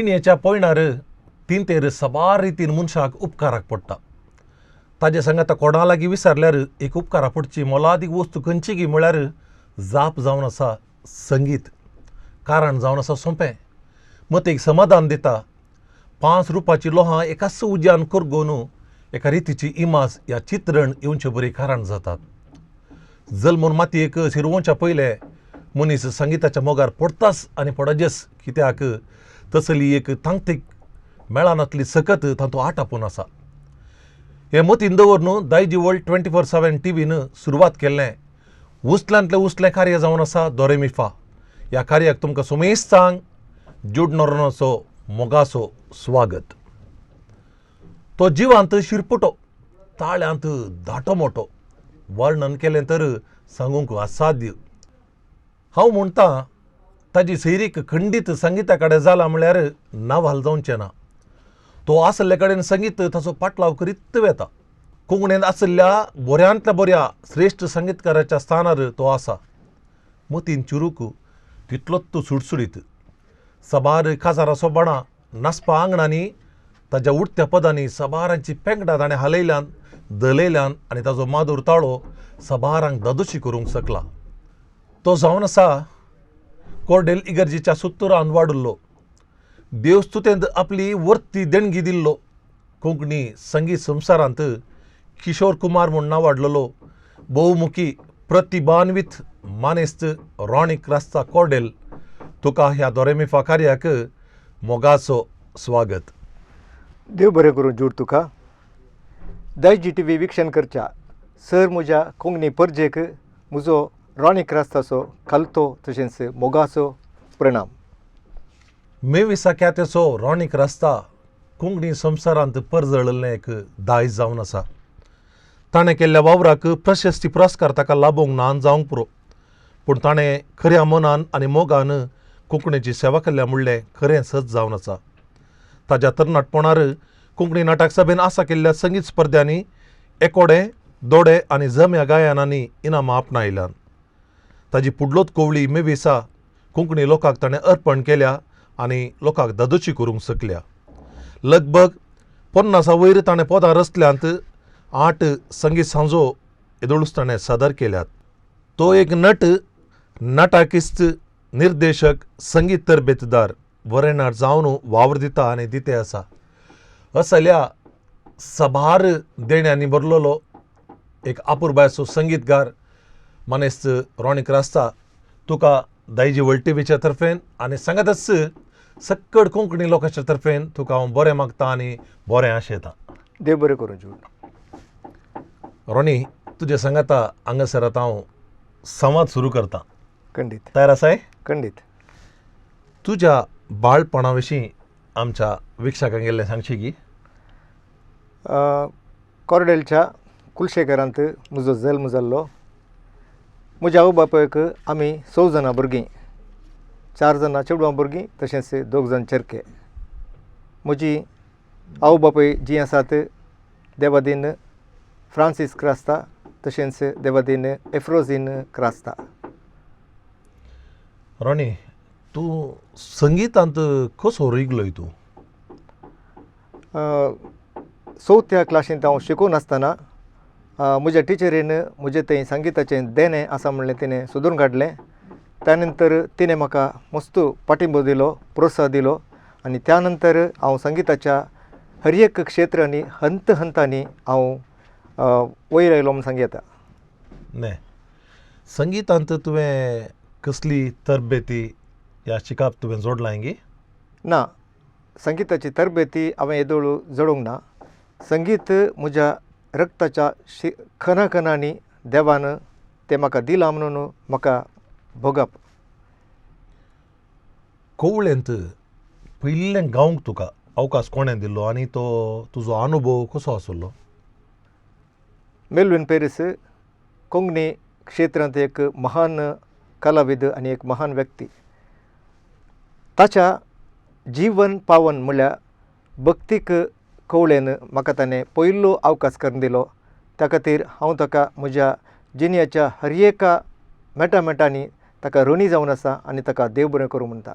जिणेच्या पयणार तिंतेर साबार रितीन मनशाक उपकाराक पडटा. ताजे सांगाता कोणा लागीं विचारल्यार एक उपकारा पडची मोलादीक वस्तू खंयची गी म्हळ्यार जाप जावन आसा संगीत. कारण जावन आसा सोंपें, मतीक समाधान दिता. 5 रुपाची लोहां एकाच उज्यान करगोवन एका रितीची इमाज या चित्रण येवचे बरी कारण जातात. जल्मून मातयेक शिरवोवच्या पयलें मनीस संगिताच्या मोगार पडताच आनी पडजेच, कित्याक तसली एक तांत्रीक मेळनातली सकत तातूंत आटापून आसा. हें मतीन दवर न्हू दायजी वर्ल्ड 24/7 टीव्हीन सुरवात केल्लें उंचल्यांतलें उंचलें कार्य जावन आसा दोरेमिफा. ह्या कार्याक तुमकां सुमेस्तांक जूड नोरनाचो मोगाचो स्वागत. तो जिवांत शिरपुटो, ताळ्यांत दाटो मोटो, वर्णन केलें तर सांगूंक असाध्य. हांव म्हणटा ताजी सैरीक खंडीत संगिता कडेन जाला म्हळ्यार नवाल जावचें ना. तो आसले कडेन संगीत ताचो पाटलाव करीत वेता. कोंकणींत आशिल्ल्या बऱ्यांतल्या बऱ्या श्रेश्ठ संगीतकाराच्या स्थानार तो आसा. मतीन चिरूक तितलोच तो सुडसुडीत. साबार काजारा सोबाणां नाचपा आंगणांनी ताज्या उडत्या पदांनी साबारांची पेंगटां ताणें हालयल्यान दलयल्यान आनी ताजो माधूर ताळो साबारांक दादोशी करूंक शकला. तो जावन आसा कोर्डेल इगर्जीच्या सुत्तुरान वाडुल्लो, देवस्तुतेंत आपली वर्ती देणगी दिल्लो, कोंकणी संगीत संवसारांत किशोर कुमार म्हूण नांव वाडलेलो बहुमुखी प्रतिभान्वित मानेस्त रॉनी क्रास्ता कोर्डेल, तुका ह्या दोरेमिफा कार्याक मोगाचो स्वागत. देव बरें करूं जूड तुका. दायजी टी व्ही विक्षण करच्या सर म्हज्या कोंकणी परजेक म्हजो रॉनी क्रास्ताचो खालतो तशेंच मोगाचो प्रणाम. मेविसा ख्यातेचो रॉनी क्रास्ता कोंकणी संवसारांत परजळिल्लें एक दायज जावन आसा. ताणें केल्ल्या वावराक प्रशस्ती पुरस्कार ताका लाबोवंक ना जावंक पुरो, पूण ताणें खऱ्या मनान आनी मोगान कोंकणीची सेवा केल्ल्या म्हणलें खरें सत जावन आसा. ताज्या तरणाटपणार कोंकणी नाटक सभेन आसा केल्ल्या संगीत स्पर्ध्यांनी एकोडे दोडे आनी जम्या गायनांनी इनामां आपणायल्यान. ताजी पुडलोत कोवळी मेविसा कोंकणी लोकांक ताणें अर्पण केल्या आनी लोकांक दादोशी करूंक शकल्या. लगभग 50 वयर ताणें पदां रचल्यांत. 8 संगीत सांजो येदोळूच ताणें सादर केल्यात. तो एक नट, नाटकिस्त, निर्देशक, संगीत तरबेतदार, बरें जावन वावर दिता आनी दिते आसा. असल्या साबार देण्यांनी भरलेलो एक आपुरबायचो संगीतकार मानेस्त रॉनी क्रास्ता, तुका दायजी वर्ल्ड टीव्हीच्या तर्फेन आनी सांगातच सक्कड कोंकणी लोकांच्या तर्फेन तुका हांव बरें मागता आनी बरें आशेता. देव बरें करूं जूड. रॉनी, तुजे सांगाता हांगासर आतां हांव संवाद सुरू करता. खंडीत. तयार आसाय? खंडीत. तुज्या बाळपणा विशीं आमच्या विक्षकांक गेल्लें सांगशी की? कोरडेलच्या कुलशेखरांत म्हजो जल्म जाल्लो. म्हज्या आवय बापायक आमी 6 जाणां भुरगीं, 4 जाणां चेडवां भुरगीं तशेंच 2 जाण चेरके. म्हजी आवय बापूय जीं आसात देवादीन फ्रांसीस क्रास्ता तशेंच देवादीन एफ्रोजीन क्रास्ता. रॉनी, तूं संगितांत कसो रिगलोय तूं? 4थ्या क्लासींत हांव शिकून आसतना म्हज्या टिचरीन म्हजें थंय संगिताचें देणें आसा म्हणलें तिणें सोदून काडलें. त्या नंतर तिणें म्हाका मस्त पाठिंबो दिलो, प्रोत्साह दिलो आनी त्या नंतर हांव संगिताच्या हर एक क्षेत्रांनी हंत हंतांनी हांव वयर आयलो म्हूण सांग येता. ने संगितांत तुवें कसली तरबेती या शिकाप तुवें जोडलां गी? ना, संगिताची तरबेती हांवें येदोळ जोडूंक ना. संगीत म्हज्या रक्ताच्या खना खनांनी देवान तें म्हाका दिलां म्हणून म्हाका भोगप. कोवळेंत पयलें गावंक तुका अवकाश कोणें दिल्लो आनी तो तुजो अनुभव कसो आसलो? मेलवीन पेरीस कोंकणी क्षेत्रांत एक महान कलाविद आनी एक महान व्यक्ती. ताच्या जीवन पावन म्हणल्यार भक्तीक कवळेन म्हाका ताणें पयलो अवकाश करून दिलो. त्या खातीर हांव ताका म्हज्या जिणेच्या हर एका मेटा मेटांनी ताका ऋणी जावन आसा आनी ताका देव बरें करूं म्हणटा.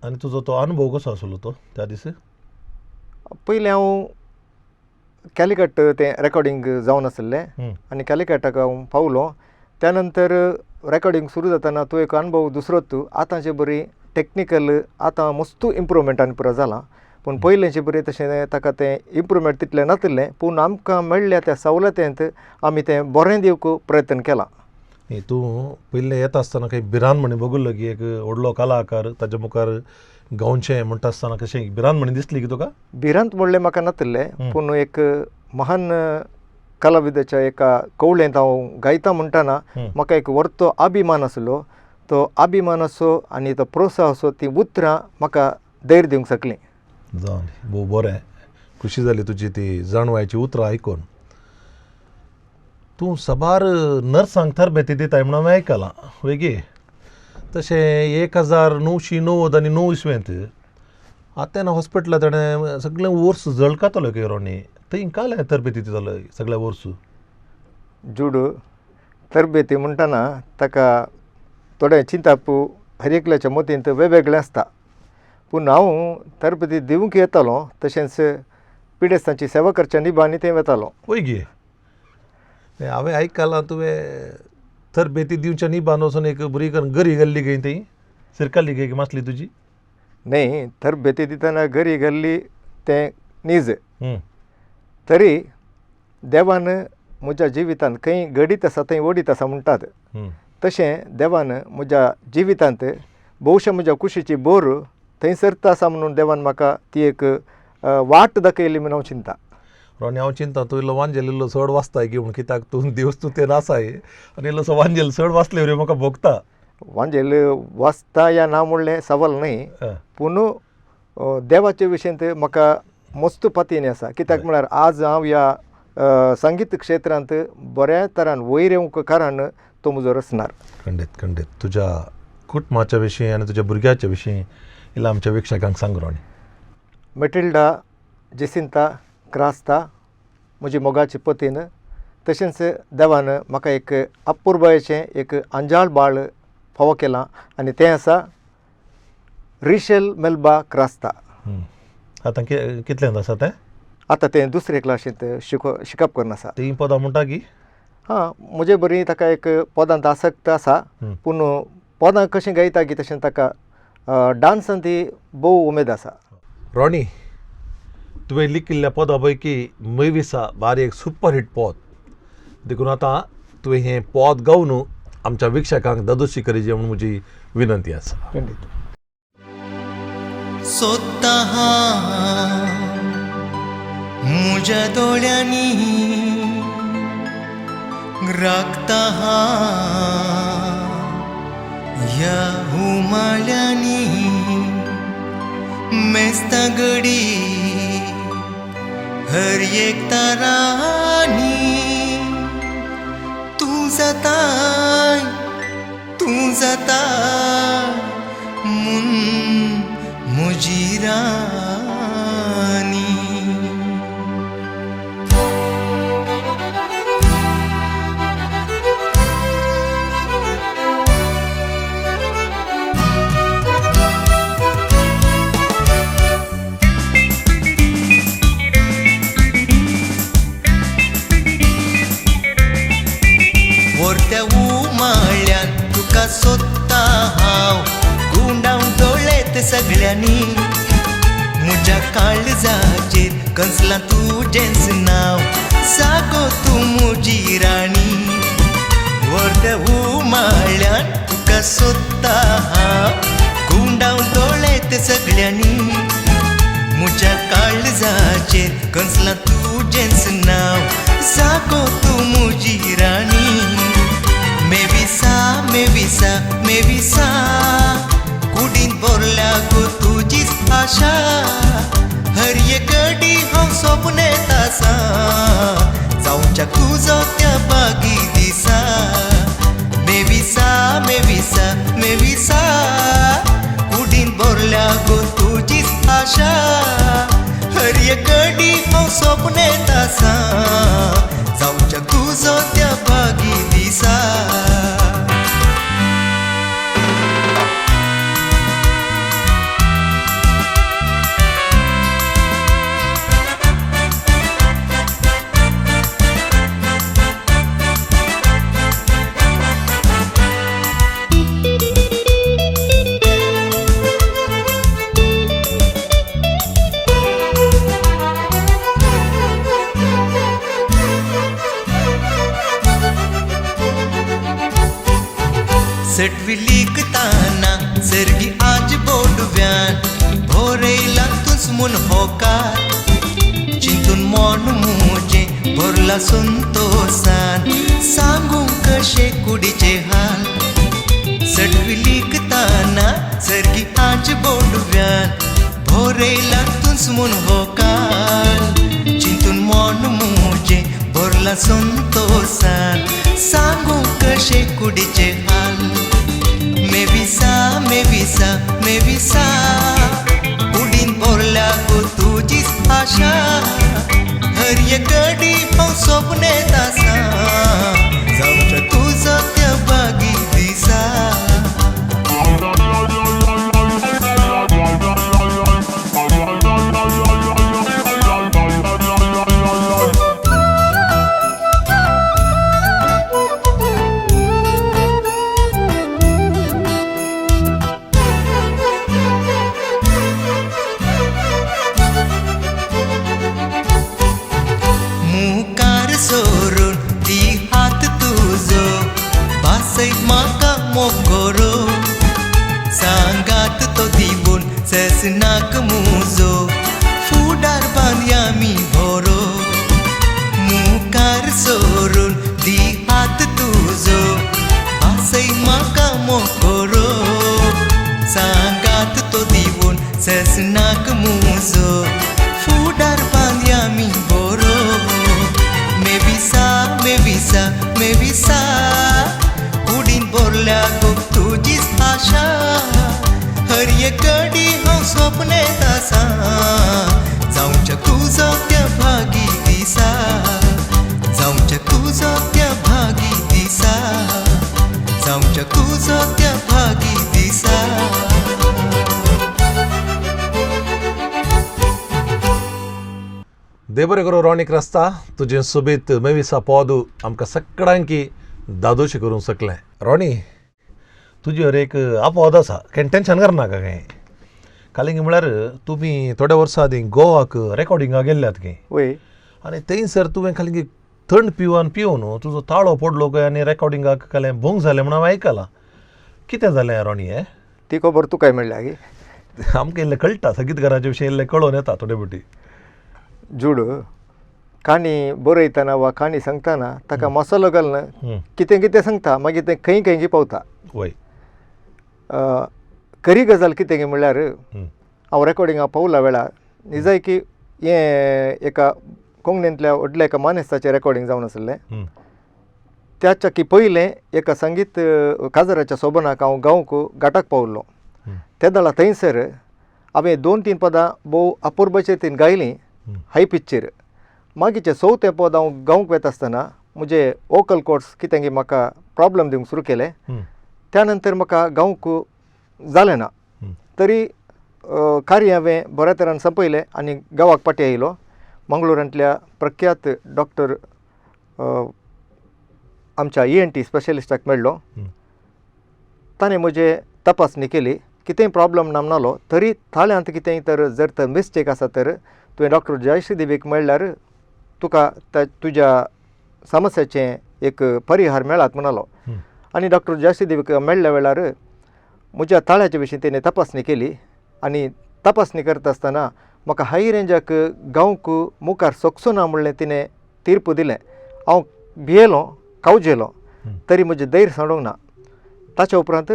आनी तुजो तो अनुभव कसो आसलो तो त्या दीस? पयलीं हांव कॅलिकट तें रेकॉर्डिंग जावन आसलें आनी कॅलिकटाक हांव पावलो. त्या नंतर रेकॉर्डिंग सुरू जातना तो एक अनुभव दुसरोच. आतांचे बरी टॅक्निकल आतां मस्तू इम्प्रुवमेंटान पुरो जालां, पूण पयलींचे बरी तशें ताका तें इम्प्रुवमेंट तितलें नातिल्लें, पूण आमकां मेळ्ळ्या त्या सवलतेंत आमी तें बरें दिवंक प्रयत्न केला. तूं पयलें येता आसतना काही भिरांत म्हणी बगुल्लो की एक व्हडलो कलाकार ताच्या मुखार गावचें म्हणटा आसतना कशें भिरांत म्हणी दिसली की तुका? भिरांत म्हणलें म्हाका नातिल्लें, पूण एक महान कलाविदाच्या एका कवळेंत हांव गायता म्हणटना म्हाका एक व्हडलो अभिमान आसलो. तो अभिमानाचो आनी तो प्रोत्साहाचो ती उतरां म्हाका धैर्य दिवंक शकलीं. जावन भोव बरें, खुशी जाली तुजी ती जाणवायची उतरां आयकून. तूं साबार नर्सांक तरबेती दिताय म्हणून हांवें आयकलां वेगी. तशें 1999 इसवेंत आतेना हॉस्पिटलां ताणें सगळें वर्स जळकातलो की रोनी, थंय काल तरबेती दितालो सगळें वर्स. जूड तरबेती म्हणटना ताका थोडें चिंताप हर एकल्याच्या मतींत वेगवेगळें आसता, पूण हांव तरबेती दिवंक येतालो, तशेंच पिडेस्तांची सेवा करच्या निभांनी थंय वेतालो. वय हांवें आयकलां तुवें तरबेती दिवच्या निभान वचून एक बरी करून गरी घाल्ली खंय ती सिरकाल्ली गई मासली तुजी? न्ही, तरबेती दितना गरी घाल्ली तें नीज, तरी देवान म्हज्या जिवितांत खंय घडीत आसा थंय ओडीत आसा म्हणटात, तशें देवान म्हज्या जिवितांत भोवशा म्हज्या कुशीची बोर थंयसर आसा म्हणून देवान म्हाका ती एक वाट दाखयली म्हूण हांव चिंता. रोनी हांव चिंता तूं इल्लो वांजेल इल्लो चड वाचताय की म्हूण, कित्याक तूं दिवस तूं ते नासाय आनी इल्लोसो वांजेल चड वाचले वरी म्हाका भोगता. वांजेल वाचता या ना म्हणलें सवाल न्हय, पूण देवाचे विशयंत म्हाका मस्त पातयेन आसा. कित्याक म्हळ्यार आज हांव ह्या संगीत क्षेत्रांत बऱ्या तरान वयर येवंक कारण तो म्हजो रचणार. खंडीत खंडीत. तुज्या कुटुंबाच्या विशीं आनी तुज्या भुरग्याच्या विशीं इल्लें आमच्या वीक्षकांक सांग रोनी. मेटिल्डा जेसिंता क्रास्ता म्हजी मोगाची पतीन, तशेंच देवान म्हाका एक अपुरबायेचें एक अंजाळ बाळ फावो केलां आनी तें आसा रिशेल मेल्बा क्रास्ता. आतां कितल्यांत आसा तें? आतां तें दुसरे क्लासींत शिकप करून आसा. तीं पदां म्हणटा की? हां, म्हजे बरी ताका एक पदांत आसक्त आसा, पूण पदां कशें गायता की तशें ताका डांसान ती भोव उमेद आसा. रोनी, तुवें लिखिल्ल्या पदां पैकी मैविसा बारी एक सुपर हिट पद, देखून आतां तुवें हें पद गावन आमच्या वीक्षकांक दादोशी करीजे म्हणून म्हजी विनंती आसा. खंडीत. सोदता म्हज्या दोळ्यांनी राखता ह्या हुमाळ्यांनी मेस्ता गडी हर एक तारांनी तूं जाताय तूं जाताय म्हूण म्हजी राणी. वरत्या उमाळ्यान तुका सोदता हांव गुंडावन दोळेत सगळ्यांनी म्हज्या काळजाचेर कंसलां तुजेंच नांव जागो तूं म्हजी राणी. वरत्या उमाळ्यान तुका सोदता हांव गुंडावन दोळेत सगळ्यांनी म्हज्या काळजाचेर कंसलां तुजेंच नांव जागो तूं म्हजी राणी. मेविसा मेविसा मेविसा कुडीन भरल्या गो तुजीच आशा हर एक कडी हांव सपनेत आसा जावच्या तुजो त्या बागी दिसा. मेविसा मेविसा मेविसा कुडीन भरल्या गो तुजीच आशा हर एक कडी हांव सपनेत आसा जावच्या तुजो त्या बागी दिसा. सटवी लिखताना सर्गी आज बोडव्यान भोरयला तूंच म्हूण होकार चिंतून मन मुजें भरला संतोसान सांगू कशें कुडीचे हाल सटवी लिखताना सर्गी आज बोडव्यान भोरयला तूंच म्हूण होकार चिंतून मन मुजें भरला संतोसान सांगू कशें कुडीचे हाल मेविसा मेविसा मेविसा कुडीन भरल्या गो तुजीच आशा हर एक घडी हांव सपनेत आसा जावच्या तुजो त्या बागी दिसा. मुखार सरून दी हात तुजो भासय म्हाका मोगोरो सांगात तो दिवन ससनाक मुजो फुडार बांदया मी भोरो मुखार सरून दी हात तुजो भासय म्हाका मोगोरो सांगात तो दिवन ससनाक मुजो फुडार बांदया मी भोरो मेविसा मेविसा मेविसा कुडीन भरल्या गो तुजीच आशा हर एक घडी हांव सपनेत आसा जावच्या तुजो त्या भागी दिसा जावच्या तुजो त्या भागी दिसा जावच्या तुजो त्या भागी दिसा. देव बरें करूं रॉनी क्रास्ता, तुजें सोबीत मेविसा पद आमकां सगळ्यांकी दादोशी करूंक शकलें. रॉनी, तुजेर एक अपवाद आसा, केन्ना टेंशन करनाका कांय. कालिंग म्हळ्यार तुमी थोड्या वर्सां आदीं गोवाक रेकॉर्डिंगाक गेल्ल्यात खंय. वय. आनी थंयसर तुवें खाली थंड पिवन पिवन तुजो ताळो पडलो खंय आनी रेकॉर्डिंगाक कालें भोंग जालें म्हूण हांवें आयकलां. कितें जालें रॉनी हें? ती खबर तुकाय मेळ्ळ्या गी? आमकां इल्लें कळटा, संगीतकाराचे विशीं इल्लें कळोन येता थोडे फावटी. जूड, काणी बरयतना वा काणी सांगतना ताका मसालो घालून कितें कितें सांगता, मागीर तें खंय खंय पावता. वय. खरी गजाल कितें गे म्हणल्यार हांव रेकॉर्डिंगाक पावला वेळार निजायकी हें एका कोंकणींतल्या व्हडल्या एका मानेस्ताचें रेकॉर्डिंग जावन आसलें. त्याच्याकी पयलें एका संगीत काजराच्या सोबनाक हांव गावंक घाटाक पावल्लो. तेदळा थंयसर हांवें 2-3 पदां भोव अपुरबायेचे रितीन गायलीं हाय पिच्चेर. मागीरचें चवथें पद हांव गावंक वता आसतना म्हजे वोकल कॉर्ड्स कितें गे म्हाका प्रॉब्लम दिवंक सुरू केलें. त्या नंतर म्हाका गावंक जालें ना. तरी कार्य हांवें बऱ्या तरान सोंपयलें आनी गांवाक फाटीं आयलो. मंगळुरांतल्या प्रख्यात डॉक्टर आमच्या ENT स्पेशलिस्टाक मेळ्ळो. ताणें म्हजे तपासणी केली, कितेंय प्रॉब्लम ना म्हणलो तरी ताळ्यांत कितेंय तर जर तर मिस्टेक आसा तर तुवें डॉक्टर जयश्री देवीक मेळ्ळ्यार तुका तुज्या समस्याचें एक परिहार मेळत म्हणालो. आनी डॉक्टर जयश्री देवीक मेळ्ळ्या वेळार म्हज्या ताळ्याच्या विशीं तेणें तपासणी केली आनी तपासणी करता आसतना म्हाका हाय रेंजाक गावंक मुखार सोकचो ना म्हणलें तिणें तीर्प दिलें. हांव भियेलो, कावजेलो, तरी म्हजें धैर्य सोडूंक ना. ताच्या उपरांत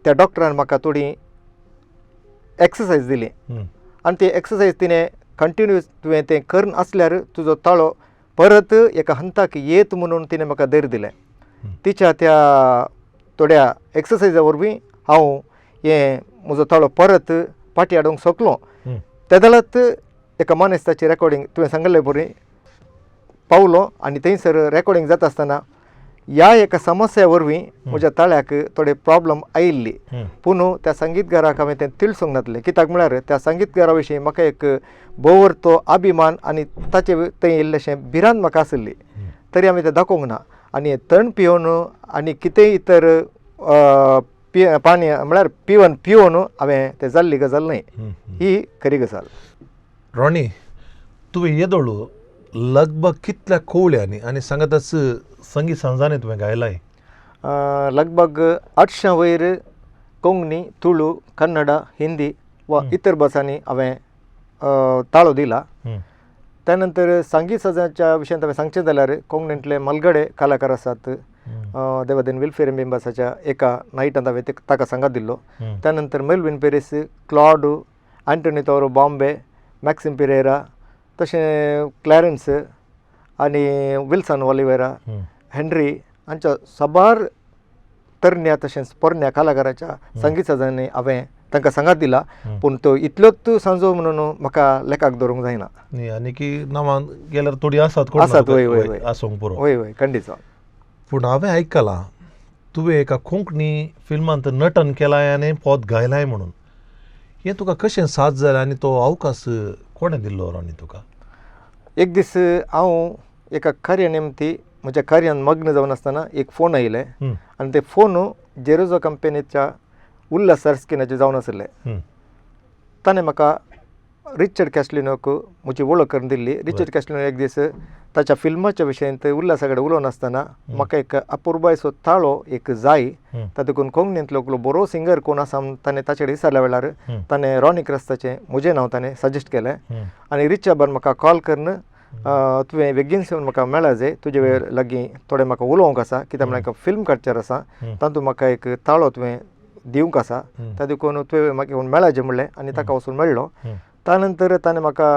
त्या डॉक्टरान म्हाका थोडी एक्सरसायज दिली आनी ती एक्सरसायज तिणें कंटिन्यूस तुवें तें करून आसल्यार तुजो ताळो परत एका हंताक येत म्हणून तिणें म्हाका धैर्य दिलें. तिच्या त्या थोड्या एक्सरसायजा वरवीं हांव हें म्हजो ताळो परत फाटीं हाडूंक शकलो. तेदळात एका मानेस्ताचें रेकॉर्डिंग तुवें सांगिल्ले परी पावलो आनी थंयसर रेकॉर्डिंग जाता आसतना ह्या एका समस्या वरवीं म्हज्या ताळ्याक थोडे प्रॉब्लम आयिल्ली. पूण त्या संगीतकाराक हांवें तें तिळसूंक नासलें. कित्याक म्हळ्यार त्या संगीतकारा विशीं म्हाका एक भोवर तो अभिमान आनी ताचे थंय इल्लेशें भिरांत म्हाका आशिल्ली. तरी हांवें तें दाखोवंक ना. आनी तण पिवन आनी कितेंय इतर पाणी म्हळ्यार पिवन पिवन हांवें तें जाल्ली गजाल न्हय. ही खरी गजाल. रॉनी, तुवें येदोळ लगभग कितल्या कोवळ्यांनी आनी सांगाताच संगीत सांजांनी तुवें गायलाय? लगभग 800 वयर कोंकणी, तुळू, कन्नडा, हिंदी वा इतर भासांनी हांवें ताळो दिला. त्यानंतर संगीत साजाच्या विशयांत हांवें सांगचें जाल्यार कोंकणींतले मलगडे कलाकार आसात. देवादेन विल्फेर मेंबर्साच्या एका नायटांत हांवें ताका सांगात दिल्लो. त्यानंतर Melvin Peres, Claude, Antony Tauro Bombay, Maxim Pereira, तशें क्लॅरन्स आनी विल्सन ऑलिवेरा, हेनरी हांच्या साबार तरण्या तशेंच पोरण्या कलाकाराच्या संगीत साजांनी हांवें तांकां सांगात दिला. पूण तो इतलोच सांजो म्हणून म्हाका लेखाक दवरूंक जायना. आनी की नांवां गेल्यार थोडी आसात कोण आसात, वय वय वय, आसूंक पुरो. वय वय, खंडीत. पूण हांवें आयकलां तुवें एका कोंकणी फिल्मांत नटन केलां आनी पद गायलाय म्हणून, हें तुका कशें साथ जालें आनी तो अवकाश कोणें दिल्लो रोनी तुका? एक दीस हांव एका कार्या निमती म्हज्या कार्यान मग्न जावन आसतना एक फोन आयले आनी ते फोन जेरोजो कंपनीच्या उल्हास सरस्किनाचे जावन आशिल्ले. ताणें म्हाका रिचर्ड कॅस्लिनोक म्हजी वळख करून दिल्ली. रिचर्ड कॅस्लिनो एक दीस ताच्या फिल्माच्या विशयांत उल्हासा कडेन उलोवन आसतना म्हाका एक अपुरबायचो ताळो एक जाय, तातूंत कोंकणींतलो एकलो बरो सिंगर कोण आसा म्हूण ताणें ताचे कडेन विचारल्या वेळार ताणें रॉनी क्रिस्ताचें म्हजें नांव ताणें सजेस्ट केलें. आनी रिचर्डान म्हाका कॉल करून तुवें बेगीन येवन म्हाका मेळा जाय, तुजे लागीं थोडें म्हाका उलोवंक आसा, कित्याक म्हळ्यार फिल्म काडचेर आसा, तातूंत म्हाका एक ताळो तुवें दिवंक आसा, त्या देखून तुवें म्हाका येवन मेळाचें म्हणलें आनी ताका वचून मेळ्ळो. त्यानंतर ताणें म्हाका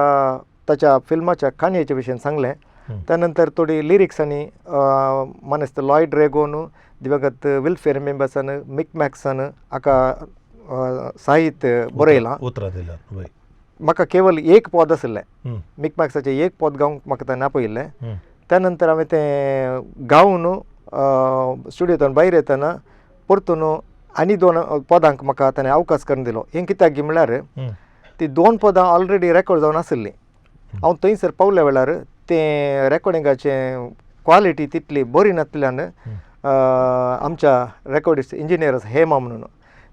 ताच्या फिल्माच्या काणयेच्या विशयान सांगलें. त्यानंतर थोडी लिरिक्स आनी मानेस्त लॉयड रेगोन, दिवंगत विल्फेर मेंबर्सान, मिक मॅक्सान हाका साहित्य बरयलां. उतरां दिल्यात. म्हाका केवल एक पद आशिल्लें, मिक मॅक्साचें एक पद गावंक म्हाका ताणें आपयिल्लें. त्यानंतर हांवें तें गावन स्टुडियोंतल्यान भायर येतना परतून आनी दोन पदांक म्हाका ताणें अवकाश करून दिलो. हें कित्याक म्हणल्यार ती दोन पदां ऑलरेडी रेकॉर्ड जावन आशिल्लीं. हांव थंयसर पावल्या वेळार तें रेकॉर्डिंगाचें क्वॉलिटी तितली बरी नासल्यान आमच्या रेकॉर्डिस्ट इंजिनियर आसा हेमा म्हणून,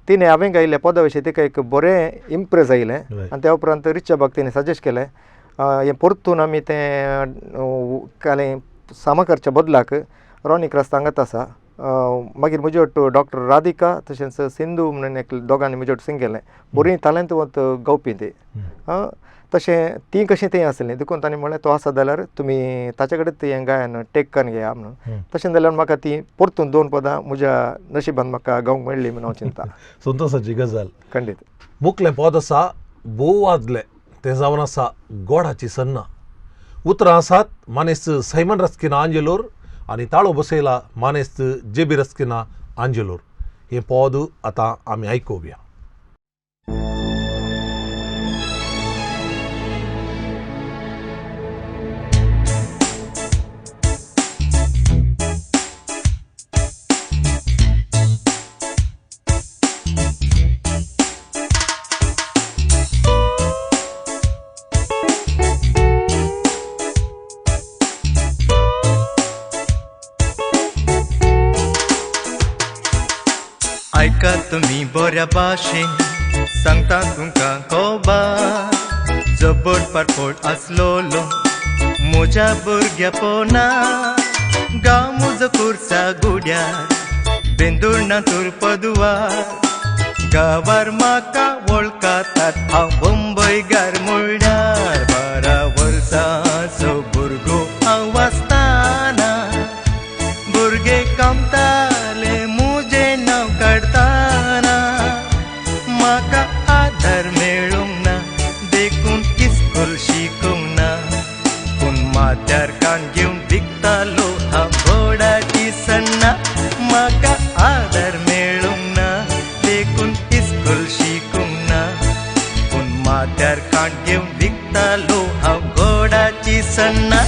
तिणें हांवें गायिल्ल्या पदा विशीं तिका एक बरें इम्प्रेस आयलें. आनी त्या उपरांत रिचाबाक तिणें सजेस्ट केलें हें परतून आमी तें कालें सामा करच्या बदलाक रॉनी क्रास्ता हांगाच आसा. मागीर म्हजे वट्ट डॉक्टर राधिका तशेंच सिंधू म्हणून एक दोगांनी म्हजे वट्ट सिंग केलें. बरीं तालेंतवंत गावपी ती. तशें तीं कशीं थंय आसलीं देखून तांणी म्हणलें तो आसा जाल्यार तुमी ताचे कडेन तें गायन टेक करून घेया म्हणून. तशें जाल्यार म्हाका ती परतून दोन पदां म्हज्या नशिबान म्हाका गावंक मेळ्ळी म्हणून हांव चिंता. संतोसाची गजाल. खंडीत. मुखलें पद आसा भोव वाजलें, तें जावन आसा गोडाची सन्ना. उतरां आसात मानेस्त सायमन रस्किना आंजेलोर आनी ताळो बसयला मानेस्त जेबी रस्किना आंजेलोर. हें पद आतां आमी आयकुया. आयका तुमी बऱ्या भाशेन सांगता तुमकां खबर, जबर पारपोट आसलोलो म्हज्या भुरग्यापणा, गांव म्हजो कुर्सा गुड्यार, बेंदूर नातूर पदवार, गांवार म्हाका वळखातात हांव बंबयगार म्हणल्यार. 12 वर्सांचो भुरगो हांव आसतना भुरगे कामताले म्हजें नांव काडटाना, म्हाका आदार मेळूंक ना देखून इस्कोल शिकूंक ना, पूण माथ्यार कान घेवन विकतालो हांव गोडाची सन्ना. म्हाका आदार मेळूंक ना देखून इस्कोल शिकूंक ना, पूण माथ्यार कान घेवन विकतालो हांव गोडाची सन्ना.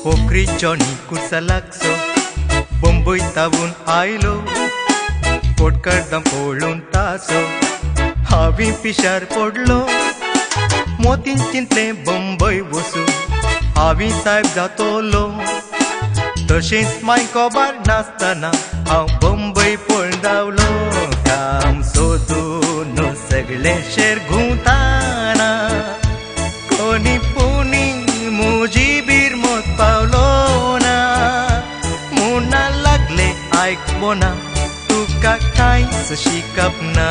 पोखरी जॉनी कुर्सा लागचो बंबय तावून आयलो, कोटकर्दां पळोवन तासो हांवें पिशार पडलो, मोतीन चिंतलें बंबय वचूं हांवी सायब जातलो. तशेंच माय खबर नासतना हांव बंबय पळोवन रावलो. काम सोदून सगळें शेर घुंवताना कोणी पुणी म्हजी बिरमत पावलो ना. म्हणा लागले आयक बोना तुका कांयच शिकप ना.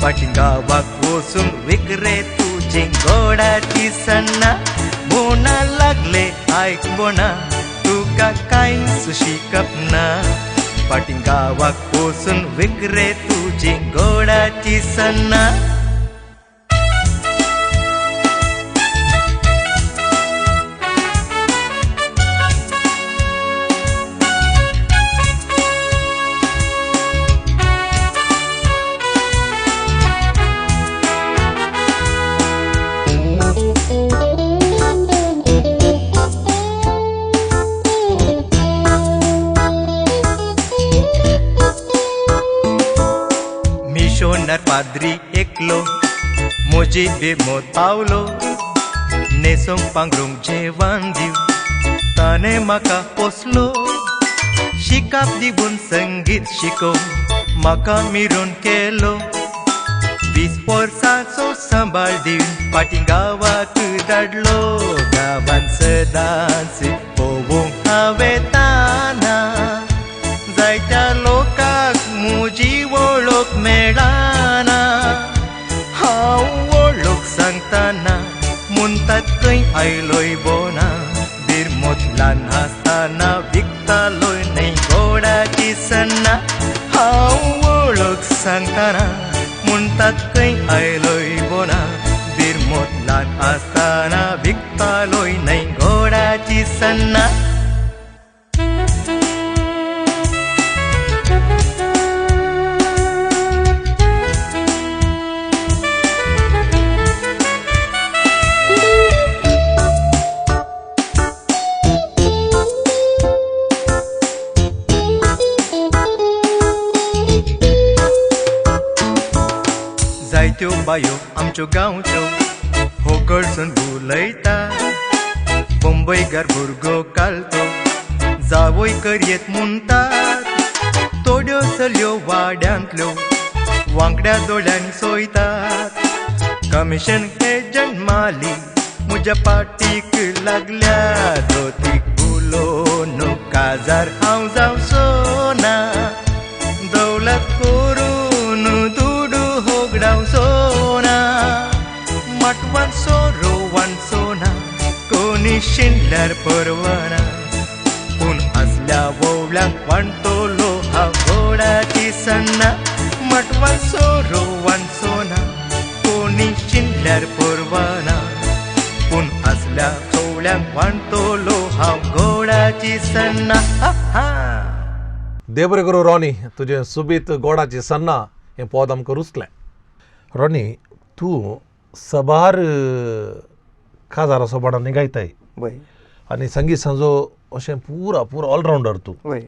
फाटीं गांवाक वचून विकरे तुजी गोडाची सन्ना. म्हणा लागले आयक बोना तुका कांयच शिकप ना. फाटीं गांवाक वचून विकरे तुजी गोडाची सन्ना. मिशोनार पाद्री एकलो म्हजी बेमोत पावलो. न्हेसूंक पांगरूंक जेवण दिव ताणें म्हाका पोसलो. शिकाप दिवन संगीत शिकोवन म्हाका मिरून केलो. 20 वर्सांचो सांबाळ दिवन फाटीं गांवाक धाडलो. गांवान सदांच पळोवंक हांवें ताना जायत्या लोकांक म्हजी वळख मेळना. हांव वळख सांगतना म्हणटात खंय आयलोय बोना. बिरमोत ल्हान आसतना विकतालोय न्हय गोडाची सन्ना. हांव वळख सांगतना म्हणटात खंय आयलोय बोना. बिरमोत ल्हान आसतना विकतालोय न्हय गोडाची सन्ना. जायत्यो बायो आमच्यो गांवच्यो होगडसून उलयता. बंबयगार भुरगो कालतो जावय करयेत म्हणटात. थोड्यो चलयो वाड्यांतल्यो वांकड्या दोळ्यांनी सोयतात. कमिशन एजंट माली म्हज्या पाटीक लागल्या. दोतीक उलोवन काजार हांव जावचो ना. दौलत करून दुडू होगडावचो ना. माटवान सोरो वांचो ना कोणी शिणल्यार परवना. पूण असल्या वोवळ्यांक वांटतलो हांव गोडाची सन्ना. माटवान सोरो वांचो ना कोणी शिणल्यार परवना. पूण असल्या चोवळ्यांक वांटतलो हांव गोडाची सन्ना. देव बरें करूं रॉनी, तुजें सुबीत गोडाची सन्ना हें पद आमकां रुचलें. रॉनी, तूं सबार काजारा सोबाणांनी गायताय वय आनी संगीत सांजो अशें पुरा पुरा ऑलरावंडर तूं. वय.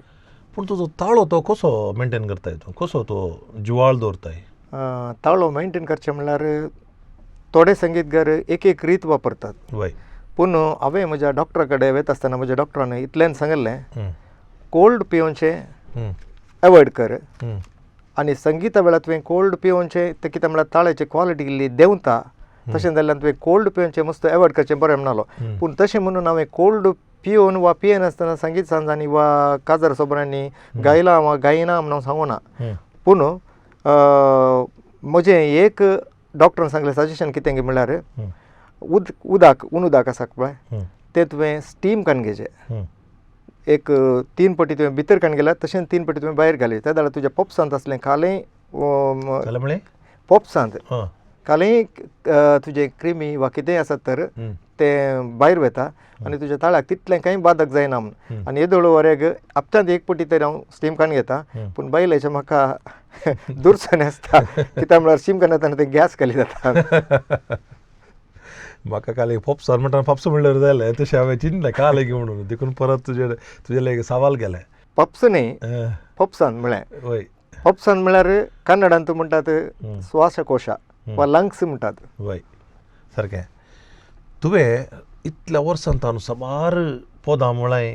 पूण तुजो ताळो तो कसो मेनटेन करताय तूं, कसो तो जिवाळ दवरताय? ताळो मेनटेन करचें म्हणल्यार थोडे संगीतकार एक एक रीत वापरतात. वय. पूण हांवें म्हज्या डॉक्टरा कडेन वयता आसतना म्हज्या डॉक्टरान इतल्यान सांगिल्लें, कोल्ड पिवचें एवॉयड कर आनी संगीता वेळार तुवें कोल्ड पिवचें तें कितें म्हणल्यार ताळ्याची क्वॉलिटी इल्ली देंवता. तशें जाल्यार तुवें कोल्ड पिवचें मस्त एवॉयड करचें बरें म्हणालो. पूण तशें म्हणून हांवें कोल्ड पिवन वा पियेनासतना संगीत सांजांनी वा काजार सोबरांनी गायलां वा गायना म्हणून सांगूना. पूण म्हजें एक डॉक्टरान सांगलें सजेशन कितें म्हणल्यार उदक उदक आसा पळय तें तुवें स्टीम काडून घेवचें. एक 3 पटी तुवें भितर काडून गेल्यार तशेंच 3 पटी तुवें भायर घाली त्या जाल्यार तुज्या पोपसांत आसलें कालें पोपसांत कालें तुजें क्रिमी वा कितेंय आसत तर तें भायर वता आनी तुज्या ताळ्याक तितलें कांय बादक जायना म्हूण. आनी येदोळ वरेग हप्त्यांत 1 पटी तरी हांव स्टीम काडून घेता. पूण बायलेचें म्हाका दुरसणें आसता कित्याक म्हळ्यार स्टीम काडून येतना तें गॅस खाली जाता. म्हाका काल फोपसान म्हणटा फापसो म्हणल्यार जालें तशें हांवें चिंतलें काल एक म्हणून देखून परत तुजे तुजे एक सवाल गेलें. पप्स न्ही पप्सान म्हळें. वय. पप्सान म्हळ्यार कन्नडांत म्हणटात श्वासकोशा वा लंग्स म्हणटात. वय. सारकें. तुवें इतल्या वर्सां ताणूं साबार पदां म्हळाय,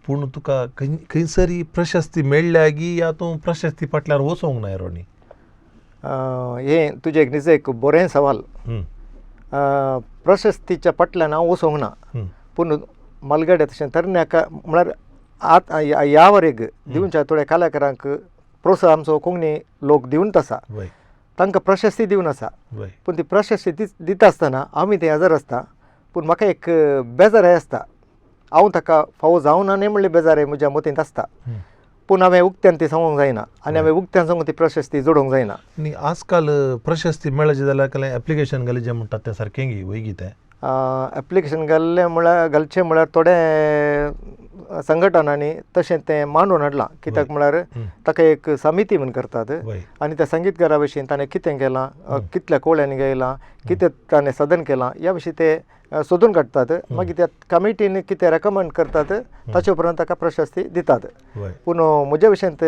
पूण तुका खंयसरी प्रशस्ती मेळ्ळ्या गी या तूं प्रशस्ती फाटल्यान वचोंक नाय रोनी? हें तुजें एक निज एक बरें सवाल. प्रशस्तीच्या फाटल्यान हांव वचोंक ना, पूण म्हालगड्या तशें तरण्याक म्हळ्यार आतां ह्या वरेग दिवच्या थोड्या कलाकारांक प्रोत्साहन आमचो कोंकणी लोक दिवनच आसा, तांकां प्रशस्ती दिवन आसा. पूण ती प्रशस्ती दिता आसतना आमी तें हजर आसता, पूण म्हाका एक बेजाराय आसता, हांव ताका फावो जावना न्ही म्हणल्यार बेजाराय म्हज्या मतींत आसता, पूण हांवें उक्त्यान ती सांगूंक जायना आनी हांवें उक्त्यान सांगून ती प्रशस्ती जोडूंक जायना. न्ही आजकाल प्रशस्ती मेळची जाल्यार कसलें एप्लिकेशन घाली जें म्हणटात तें सारकें गी वय गी तें? एप्लिकेशन घाल्लें म्हळ्यार घालचें म्हळ्यार थोडे संघटनांनी तशें तें मांडून हाडलां. कित्याक म्हळ्यार ताका एक समिती म्हूण करतात आनी त्या संगीतकारा विशीं ताणें कितें केलां, कितल्या कोळ्यांनी गायलां, कितें ताणें साधन केलां ह्या विशीं ते सोदून काडटात. मागीर त्या कमिटीन कितें रेकमेंड करतात ताचे उपरांत ताका प्रशस्ती दितात. पूण म्हज्या विशयांत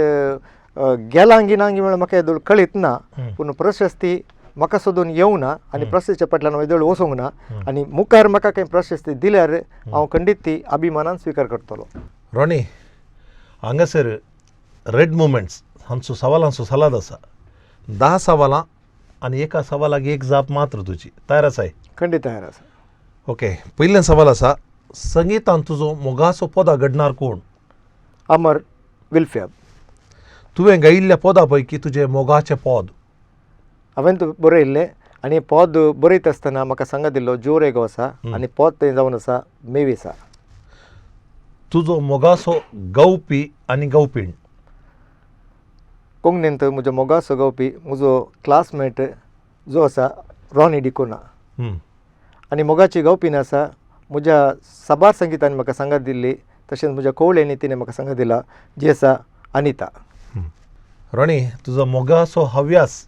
गेलां गी ना गी म्हळ्यार म्हाका येदोळ कळीत ना, पूण प्रशस्ती म्हाका सोदून येवना आनी प्रशस्तीच्या फाटल्यान हांव येदोळ वचूंक ना आनी मुखार म्हाका कांय प्रशस्ती दिल्यार हांव खंडीत ती अभिमानान स्विकार करतलो. रोनी, हांगासर रेड मुवमेंट्स हांचो सवालांचो सलाद आसा, 10 सवालां आनी एका सवालाक एक जाप मात्र तुजी. तयार आसाय? खंडीत तयार आसा. ओके, पयलें सवाल आसा, संगितान तुजो मोगाचो पदां घडणार कोण? अमर विल्फ्याब. तुवें गायिल्ल्या पदां पैकी तुजें मोगाचें पद? हांवें बरयल्लें आनी पद बरयता आसतना म्हाका सांगा दिल्लो जोरेगो आसा आनी पद तें जावन आसा मेविसा. तुजो मोगाचो गावपी आनी गावपीण? कोंकणींत म्हजो मोगाचो गावपी म्हजो क्लासमेट जो आसा रॉनी डिकोना आनी मोगाची गावपीण आसा म्हज्या साबार संगितान म्हाका सांगात दिल्ली, तशेंच म्हज्या कोवळ्यांनी तिणें म्हाका सांगात दिला जी आसा अनिता. रॉनी, तुजो मोगाचो हव्यास?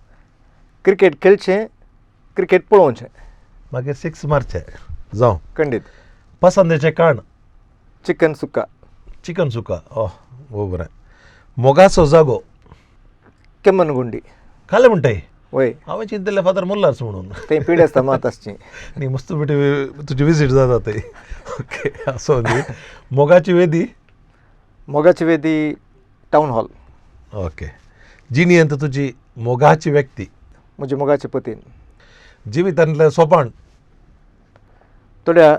क्रिकेट खेळचें, क्रिकेट पळोवचें, मागीर 6 मारचें. जावं. खंडीत. पसंदेचें काण? चिकन सुक्का. चिकन सुक्का, ओह हो बरें. मोगाचो जागो? केमनगुंडी. कालें म्हणटाय? वय. हांवें चिंतलें फादर मुल्लाच म्हणून. थंय पिड आसता मात आसची. न्ही मस्त बेटी तुजी विजीट जाता थंय. ओके, आसो न्ही. मोगाची वेदी? मोगाची वेदी टावन हॉल. ओके. जिणेंत तुजी मोगाची व्यक्ती? म्हजी मोगाची पतीन. जिवितांतलें सोपाण? थोड्या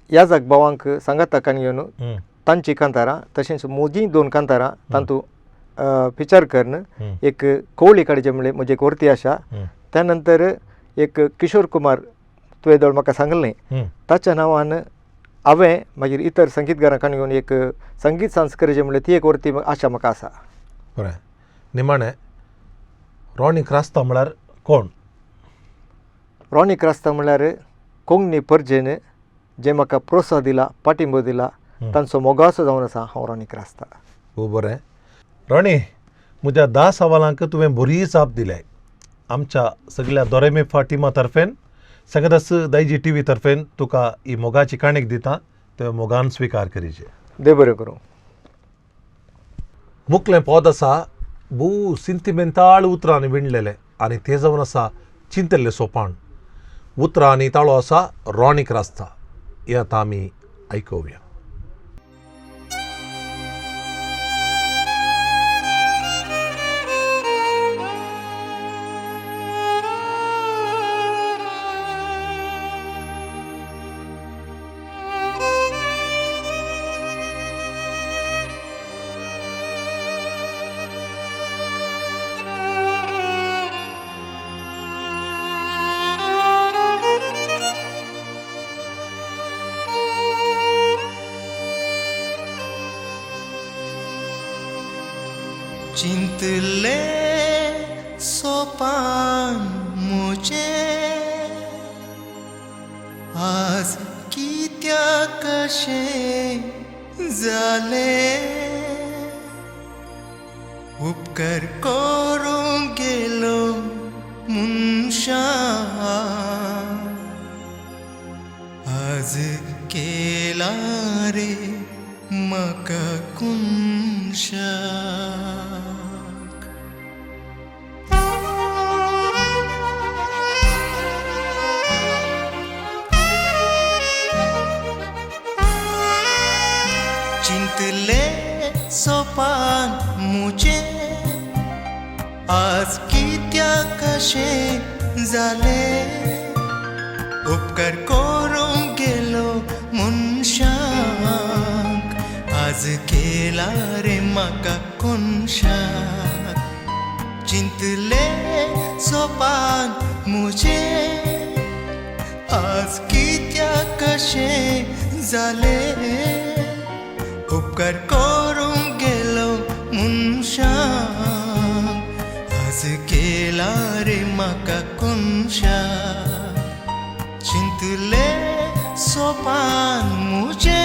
याजक भावांक सांगाता कान घेवन तांची कांतारां तशेंच म्हजीं 2 कांतारां तातूंत विचार करून एक कोवळी काडचें म्हणल्यार म्हजी एक वर्ती आशा. त्या नंतर एक किशोर कुमार तुवें दोळ म्हाका सांगलें ताच्या नांवान हांवें मागीर इतर संगीतकारां कान घेवन एक संगीत सांज करचें म्हणल्यार ती एक वर्ती आशा म्हाका आसा. बरें. निमाणें रॉनी क्रास्ता म्हळ्यार कोण? रॉनी क्रास्ता म्हळ्यार कोंकणी परजेन जें म्हाका प्रोत्साहन दिला, पाठिंबो दिला, तांचो मोगाचो जावन आसा हांव रॉनी क्रास्ता. खूब बरें रॉनी, म्हज्या 10 सवालांक तुवें बरी जाप दिल्या. आमच्या सगळ्या दोरेमेफा टिमा तर्फेन, सगळ्याच दायजी टी व्ही तर्फेन तुका ही मोगाची काणीक दिता, तुवें मोगान स्विकार करीचे. देव बरें करूं. मुखलें पद आसा भोव सिंतिमेंताळ उतरांनी विणलेलें आनी तें जावन आसा चिंतल्लें सोपाण. उतरां आनी ताळो आसा रॉनी क्रास्ता. हें आतां आमी आयकुया. चिंतले सोपान मुझे आज कित्याक कशें जालें, उपकार करूंक गेलो मनशां आज केला रे म्हाका कुनशाक. आज कित्याक कशें जालें उपकार करूंक गेलो मनशाक आज केला रे म्हाका कोनशाक चिंतले सोपान म्हजें आज कित्याक कशें जालें उपकार करूंक गेलो मनशाक आज केला रे म्हाका कोनशाक चिंतले सोपान म्हजें.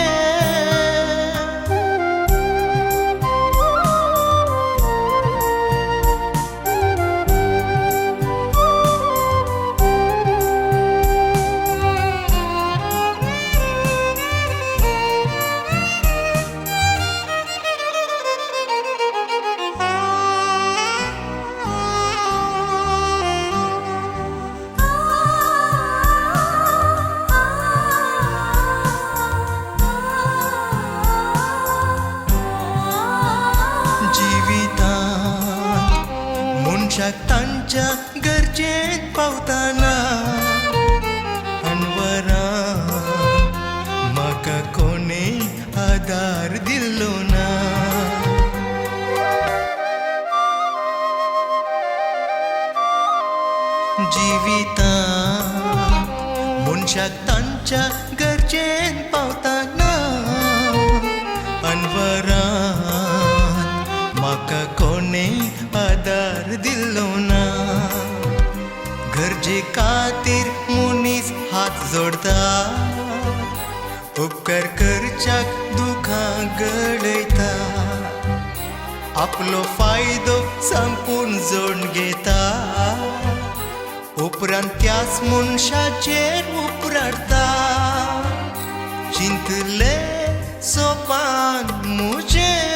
जिवितांत मनशाक तांच्या गरजेक पावतना अनवरान म्हाका कोणें आदार दिल्लो ना. जिवितांत मनशाक तांच्या गरजेन पावतना अनवरान म्हाका कोणें आदार दिल्लो ना. गरजे खातीर मनीस हात जोडता उपकार करच्याक दुखां गळयता आपलो फायदो सांपून जोड घेता उपरांत त्याच मनशाचेर उपराडता चिंतले सोपान म्हजें.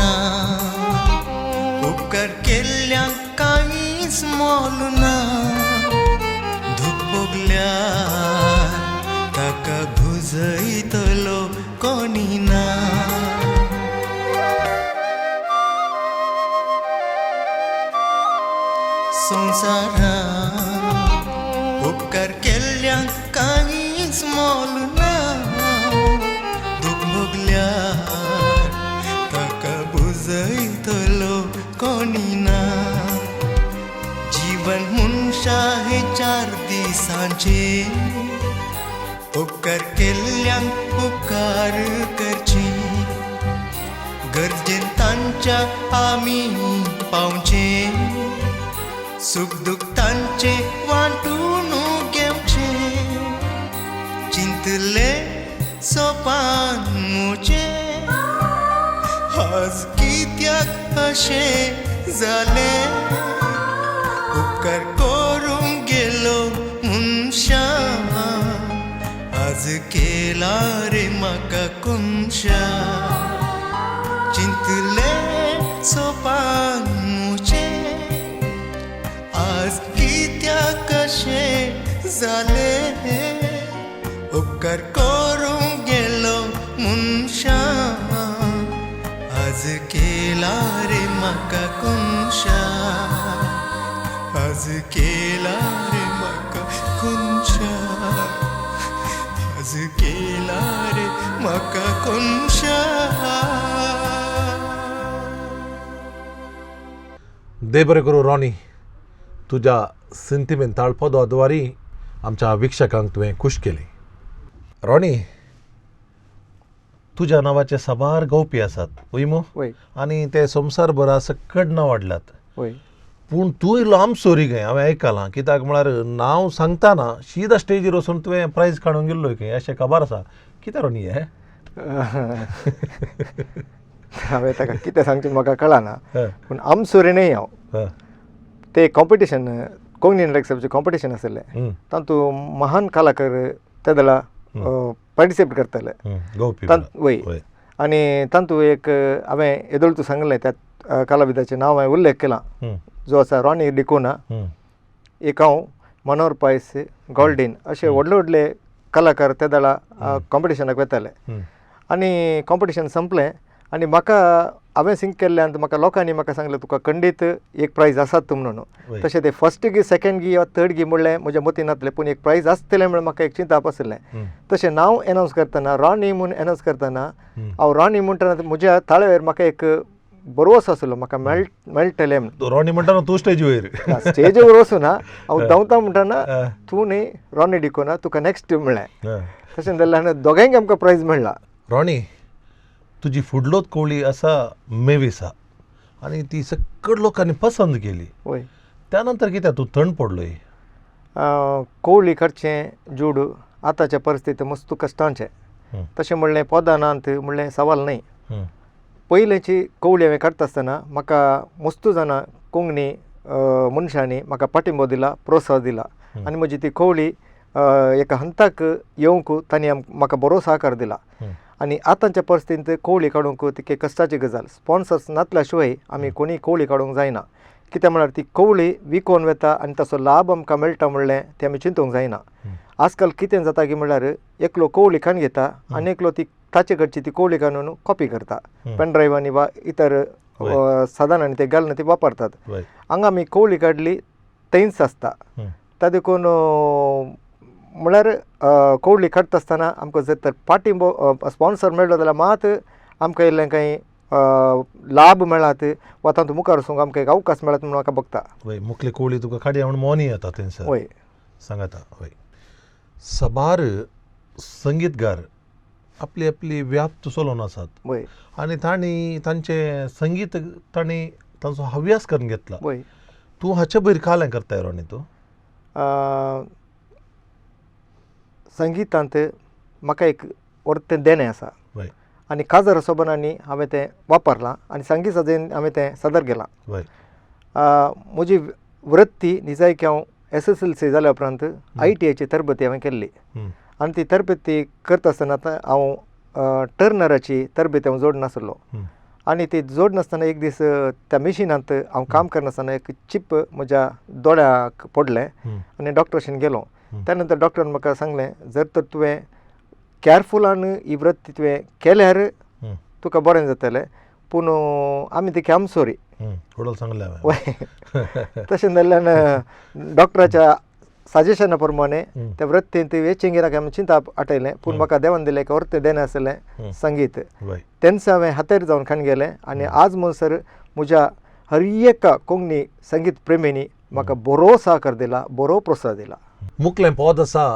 संवसारांत उपकार केल्ल्यांक कांयच मोल ना दुख भोगल्यार ताका भुजयतलो कोणी ना. संवसारांत उपकार केल्ल्यांक कांयच मोल ना दुख भोगल्यार ताका भुजयतलो कोणी ना. जीवन मनशा हे चार दिसांचे उपकार केल्ल्यांक उपकार करचे गरजेन तांच्या आमी पावचे सुख दुख तांचे वांटून घेवचे चिंतले सोपान म्हजें आज कित्याक अशें जालें उपकार करूंक गेलो मनशाक आज केला रे म्हाका कोनशाक चिंतले सोपान म्हजें आज कित्याक कशें जालें उपकार करूंक गेलो मनशाक आज केला रे म्हाका कोनशाक आज केला रे म्हाका कोनशाक आज केला रे म्हाका कोनशाक. दे बरें करूं रॉनी, तुज्या सिंतिमेंताळ पदाद्वारी आमच्या वीक्षकांक तुवें खूश केली. रॉनी, तुज्या नांवाचे साबार गावपी आसात वय मू? वय. आनी ते संवसारभर सकड नांव वाडल्यात. वय. पूण तूं इल्लो आमसोरी खंय हांवें आयकलां, कित्याक म्हळ्यार नांव सांगतना शिदा स्टेजीर वचून तुवें प्रायज काडूंक गेल्लो खंय अशें खबर आसा. कितें रोनी हें? हांवें ताका कितें सांगचें म्हाका कळना, पूण आमसोरी न्हय हांव. ते कॉम्पिटिशन कोंकणी नाटक सभेचें कॉम्पिटिशन आशिल्लें, तातूंत महान कलाकार ते वेळार पार्टिसिपेट करताले. वय, आनी तातूंत एक हांवें येदोळ तूं सांगलें त्या कलाविदाचें नांव हांवें उल्लेख केलां, जो आसा रॉनी डिकोना, एक हांव, मनोहर पायस, गोल्डीन, अशे व्हडले व्हडले कलाकार ते वेळार कॉम्पिटिशनाक वताले. आनी कॉम्पिटिशन संपलें आनी म्हाका हांवें सिंग केल्ल्यान म्हाका लोकांनी म्हाका सांगलें तुका खंडीत एक प्रायज आसात म्हणून. तशें ते फर्स्ट गी सेकेंड गी वा थर्ड गी म्हणलें म्हज्या मतीन नासलें, पूण एक प्रायज आसतलें म्हणून म्हाका एक चिंताप आशिल्लें. तशें नांव एनावन्स करतना रॉनी म्हूण एनावन्स करतना हांव रॉनी म्हणटना म्हज्या ताळेर म्हाका एक बरोस आसलो म्हाका मेळटलें म्हूण. रॉनी म्हणटना तूं स्टेजीर स्टेजीवर वचूना हांव धांवता म्हणटना तूं न्ही रॉनी डिकोना तुका नॅक्स्ट म्हणलें. तशें जाल्यार दोगांयक आमकां प्रायज मेळ्ळा. रॉनी, तुजी फुडलोच कोळी आसा मेविसा आनी ती सकड लोकांनी पसंत केली. वय. त्या नंतर कित्याक तूं थंड पडलोय? कोवळी काडचें जूड आतांच्या परिस्थिती मस्त कश्टांचें. तशें म्हणलें पोदानांत म्हणलें सवाल न्हय. पयलेची कोवळी हांवें काडटा आसतना म्हाका मस्त जाणां कोंकणी मनशांनी म्हाका पाठिंबो दिला, प्रोत्साह दिला आनी म्हजी ती कोवळी एका हंताक येवंक तांणी म्हाका बरो सहकार दिला. आनी आतांच्या परिस्थितींत कोवळी काडूंक तितके कश्टाची गजाल. स्पॉन्सर्स नासल्या शिवाय आमी कोणीय कोवळी काडूंक जायना. कित्याक म्हळ्यार ती कोवळी विकोन वता आनी ताचो लाभ आमकां मेळटा म्हणलें तें आमी चिंतूंक जायना. आजकाल कितें जाता की म्हणल्यार एकलो कोवळी काडून घेता आनी एकलो ती ताचे कडची ती कोवळी काडून कॉपी करता, पेनड्रायव्हांनी वा इतर साधनांनी ते घालून ती वापरतात. हांगा आमी कोवळी काडली थंयच आसता. ता देखून म्हळ्यार कोवळी काडटा आसतना आमकां जर तर पाठिंबो स्पॉन्सर मेळ्ळो जाल्यार मात आमकां इल्लें कांय लाभ मेळात वा तातूंत मुखार वचूंक आमकां एक अवकाश मेळत म्हणून म्हाका भोगता. वय, मुखली कोवळी तुका काडया म्हूण मोनी येता थंयसर. वय, सांगाता. वय, सबार संगीतगार आपली आपली व्याप्त चलोवन आसात. वय. आनी तांणी तांचें संगीत तांणी तांचो हव्यास करून घेतला. वय. तूं हाचे भयर कालें करताय रोनी तूं? संगितांत म्हाका एक वर्तें देणें आसा. वय. आनी काजार सोबनांनी हांवें तें वापरलां आनी संगीत सजेन हांवें तें सादर केलां. वय. म्हजी वृत्ती निजायकी हांव SSLC जाल्या उपरांत ITIची तरबती हांवें केल्ली आनी ती तरबेती करता आसतना आतां हांव टर्नराची तरबेती हांव जोडनासलो आनी ती जोडनासतना एक दीस त्या मिशिनांत हांव काम करनासतना एक चिप म्हज्या दोळ्याक पडलें आनी डॉक्टराशीन गेलो. त्या नंतर डॉक्टरान म्हाका सांगलें जर तर तुवें कॅरफुलान ही वृत्ती तुवें केल्यार तुका बरें जातलें, पूण आमी ती आमसोरी सांगलें हांवें. तशें जाल्ल्यान डॉक्टराच्या सजेशना प्रमाणे त्या वृत्तींत वेचिंगेराक आमी चिंताप आटयलें, पूण म्हाका देवान दिलें एक अर्थ देणें आसलें संगीत. तेन्ना हांवें हातेर जावन खाण गेलें आनी आज म्हणसर म्हज्या हर एका कोंकणी संगीत प्रेमींनी म्हाका बरो सहकार दिला, बरो प्रोत्साह दिला. मुखलें पद आसा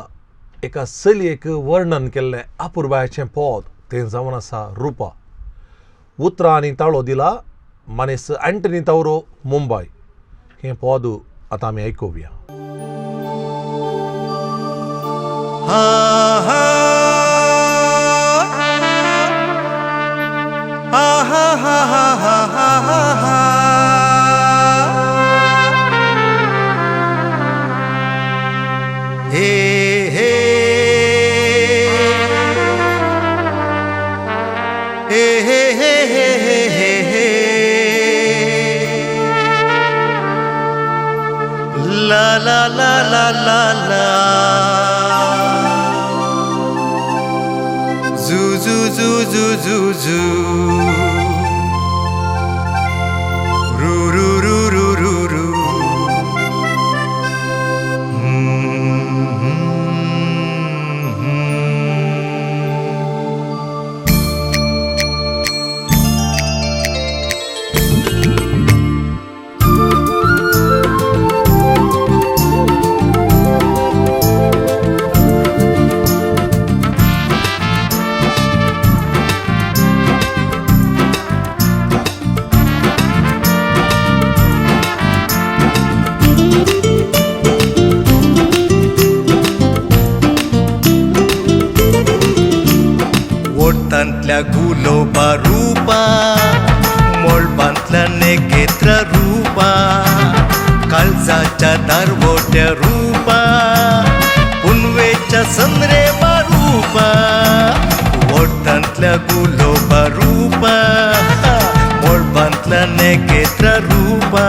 एका चलयेक वर्णन केल्लें अपुरबायेचें पद, तें जावन आसा रुपा. उतरां आनी ताळो दिला मानेस एंटनी तावरो, मुंबय. हें पद आतां आमी आयकुया. हा हा हा हा हा हा हा हा. हे हे हे हे हे हे हे हे. ला ला ला ला ला ला. झू झू झू झू झू झू. रू रू रू रू रू रू. पुनवेच्या संद्रेमा रूपा, वोटांतल्या गुलोबा रूपा, मळबांतल्या नेकेत्र रूपा,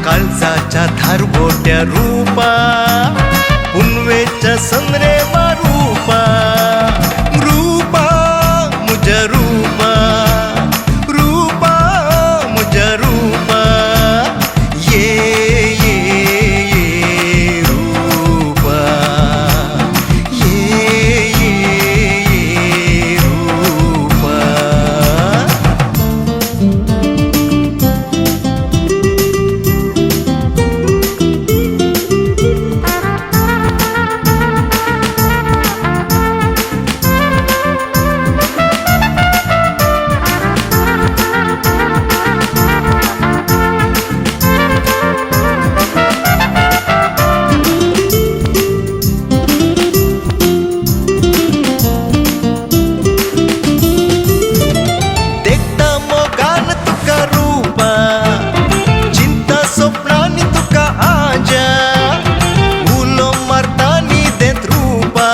काळजाच्या थारवोट्या रूपा, पुनवेच्या संद्रेमा रूपा, रूपा मुझ्या रूपा, रूपा मुझ्या रूपा, ये ये ये रूपा, ये ये ये रूपा. देखता मोगान तुका रूपा, चिंता स्वप्नांनी तुका आजा, उलो मारता न्हिदेंत रूपा,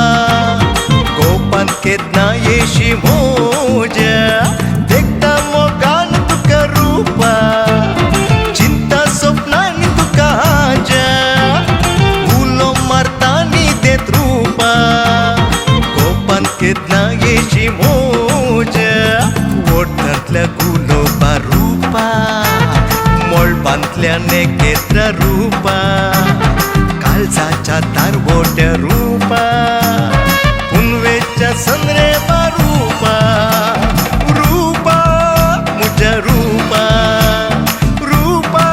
गोपान केन्ना येशी मोजा. देखता मोगान तुका रूपा, चिंता स्वप्नांनी तुका आजा, उलो मारता न्हिदेंत रूपा, गोपान केन्ना येशी मोजा. वोटांतल्या गुलोबा रूपा, मळबांतल्या नेकेत्र रूपा, काळजाच्या तारवोट्या रूपा, पुनवेच्या संद्रेमा रूपा, रूपा मुझ्या रूपा, रूपा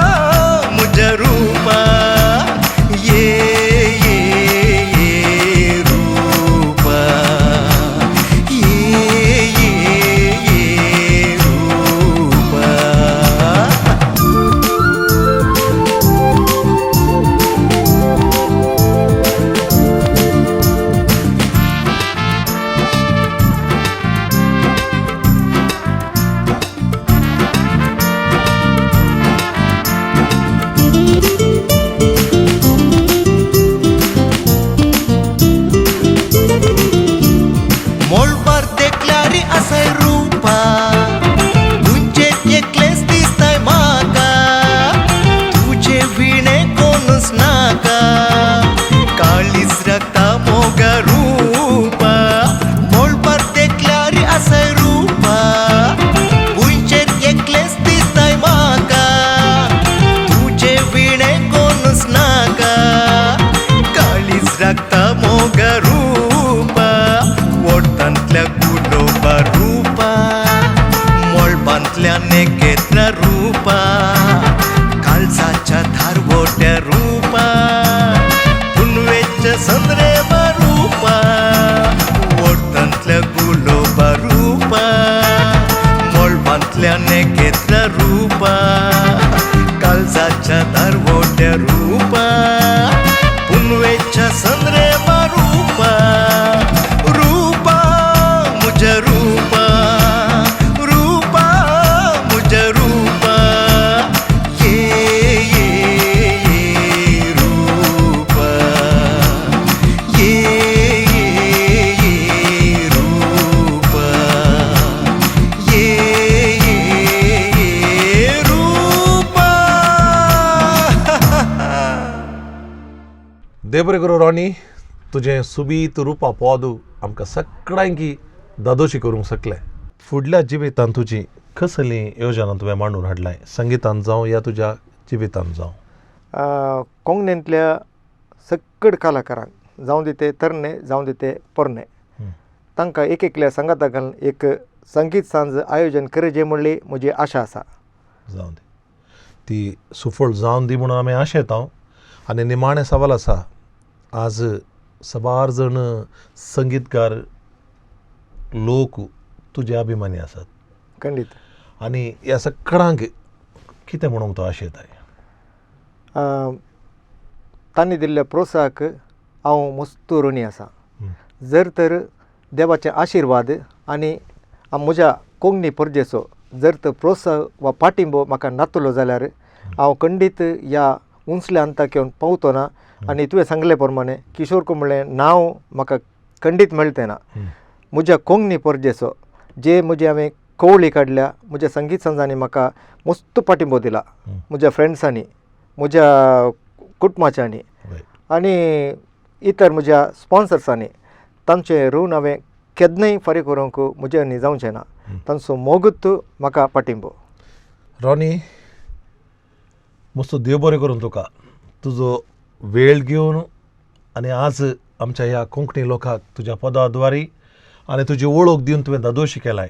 मुझ्या रूपा, ये ये ये रूपा, ये ये ये रूपा. मोळबार देखल्यारी आसाय रूपा, तुंचे एकलेंच दिसताय म्हाका, तुजे विणे कोणूच नाका, काळीज रक्ता मोगा रूपा. मोळबार देखल्यारी आसाय रूपा, तुंचे एकलेंच दिसताय म्हाका, तुजे विणे कोणूच नाका, काळीज राखता मोगा रूपा. वोटांतल्या गुलोबा रूपा, मळबांतल्या नेकेत्र रूपा, काळजाच्या थारवोट्या रूपा, पुनवेच्या संद्रेमा रूपा, वोटांतल्या गुलोबा रूपा, मळबांतल्या नेकेत्र रूपा, काळजाच्या दारवोट्या रूपा, पुनवेच्या संद्रेमा रूपा, रूपा मुझ्या रूपा, रूपा मुझ्या रूपा, ये ये ये रूपा, ये ये ये रूपा, ये ये ये रूपा. देव बरें करूं रॉनी, तुजें सुबीत रुपा पोदू आमकां सगळ्यांकी दादोशी करूंक शकलें. फुडल्या जिवितांत तुजी कसली योजना तुवें मांडून हाडलाय, संगितान जावं या तुज्या जिवितान जावं? कोंकणींतल्या सगळ कलाकारांक, जावं दी ते तरणे जावं दी ते पोरणे, तांकां एक एकल्या सांगाता घालून एक संगीत सांज आयोजन करचें म्हणली म्हजी आशा आसा. जावं दी, ती सुफळ जावन दी म्हणून आमी आशेता. आनी निमाणें सवाल आसा, आज सबार जण संगीतकार लोक तुजे अभिमानी आसात. खंडीत. आनी ह्या सगळ्यांक कितें म्हणूंक तूं आशेताय? तांणी दिल्ल्या प्रोत्साहाक हांव मस्त ऋणी आसा. जर तर देवाचे आशिर्वाद आनी म्हज्या कोंकणी परजेचो जर तर प्रोत्साह वा पाठिंबो म्हाका नातलो जाल्यार हांव खंडीत ह्या उंचल्या हंताक येवन पावतो ना. आनी तुवें सांगले प्रमाणे किशोर कुंबळे नांव म्हाका खंडीत मेळटे ना. म्हज्या कोंकणी परजेचो जे म्हजे हांवें कवळी काडल्या, म्हज्या संगीत संजांनी म्हाका मस्त पाठिंबो दिला, म्हज्या फ्रेंड्सांनी, म्हज्या कुटुंबाच्यांनी आनी इतर म्हज्या स्पॉन्सर्सांनी, तांचें ऋण हांवें केन्नाय फारीक करूंक म्हज्यानी जावचें ना. तांचो मोगूत म्हाका पाठिंबो. रॉनी, मस्त देव बरें करून तुका, तुजो वेळ घेवन आनी आज आमच्या ह्या कोंकणी लोकांक तुज्या पदाद्वारी आनी तुजी वळख दिवन तुवें दादोशी केलाय.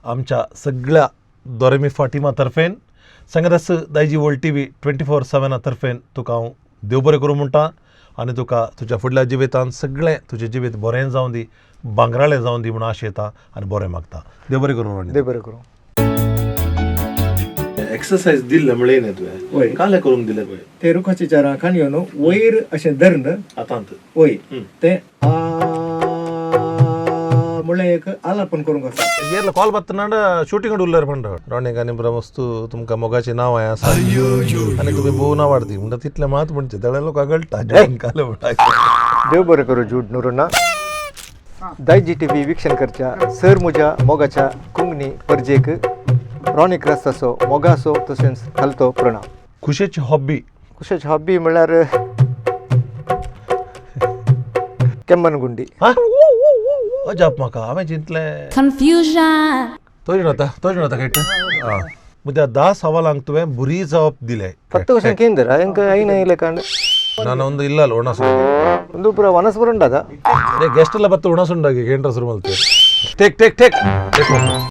आमच्या सगळ्या दोरेमी फाटिमा तर्फेन सांगत दायजी वर्ल्ड टीव्ही 24/7 तर्फेन तुका हांव देव बरें करूं म्हणटा आनी तुका तुज्या फुडल्या जिवितांत सगळें तुजें जिवीत बरें जावं दी, भांगराळें जावं दी म्हूण आशेता आनी बरें मागता. देव बरें करूं रॉनी. देव बरें करूं. एक्सरसाइज दिल्ले म्हणलें न्ही तुवें? वय. काले करूंक दिले पळय. ते रुखाची चारां खांदयो न्हू वयर अशें धरून आतांत. वय ते आ म्हणल्यार एक आलापन करूंक आसा. ಏರ್ಲ ಕಾಲ್ ಬತ್ತನಾಡ ಶೂಟಿಂಗ್ ಉಲ್ಲಾರ ಪಂಡ ರಾಣಿ गानी वस्तू तुमकां मोगाची नांव आसा आनी तुमी भोव नांव वाडती म्हणटा तितलें मात म्हणचे थोड्या लोकांक कळटा जेवण काले म्हणटा. देव बरें करूं जूड नुरुना. दायजी टीव्ही वीक्षण करच्या सर म्हज्या मोगाच्या कोंकणी परजेक रॉनी क्रास्ताचो मोगाचो तशेंच खालतो प्रणाम. खुशेची हॉबी? कुशाची हॉबी म्हणल्यार केम्मनगुंडी. हा, अजाप म्हाका हांवें चिंतलें. Confusion. तोय जाता, तोय जाता खेळटा. म्हज्या 10 सवालांक तुवें बरी जवाब दिले. ಪತ್ತು ವರ್ಷ ಕೇಂದ್ರ ಹೆಂಗೆ ಐನ ಇಲ್ಲ ಕಂಡು. ನಾನು ಒಂದು ಇಲ್ಲ ಅಲ್ಲ ಒಣಸು. ಒಂದು ಪೂರ ವನಸ್ಪುರ ಉಂಡದ. ಗೆಸ್ಟ್ ಎಲ್ಲ ಬತ್ತು ಒಣಸುಂಡಾಗಿ ಕೇಂದ್ರ ಶುರು ಮಲ್ತೆ. Take take take take.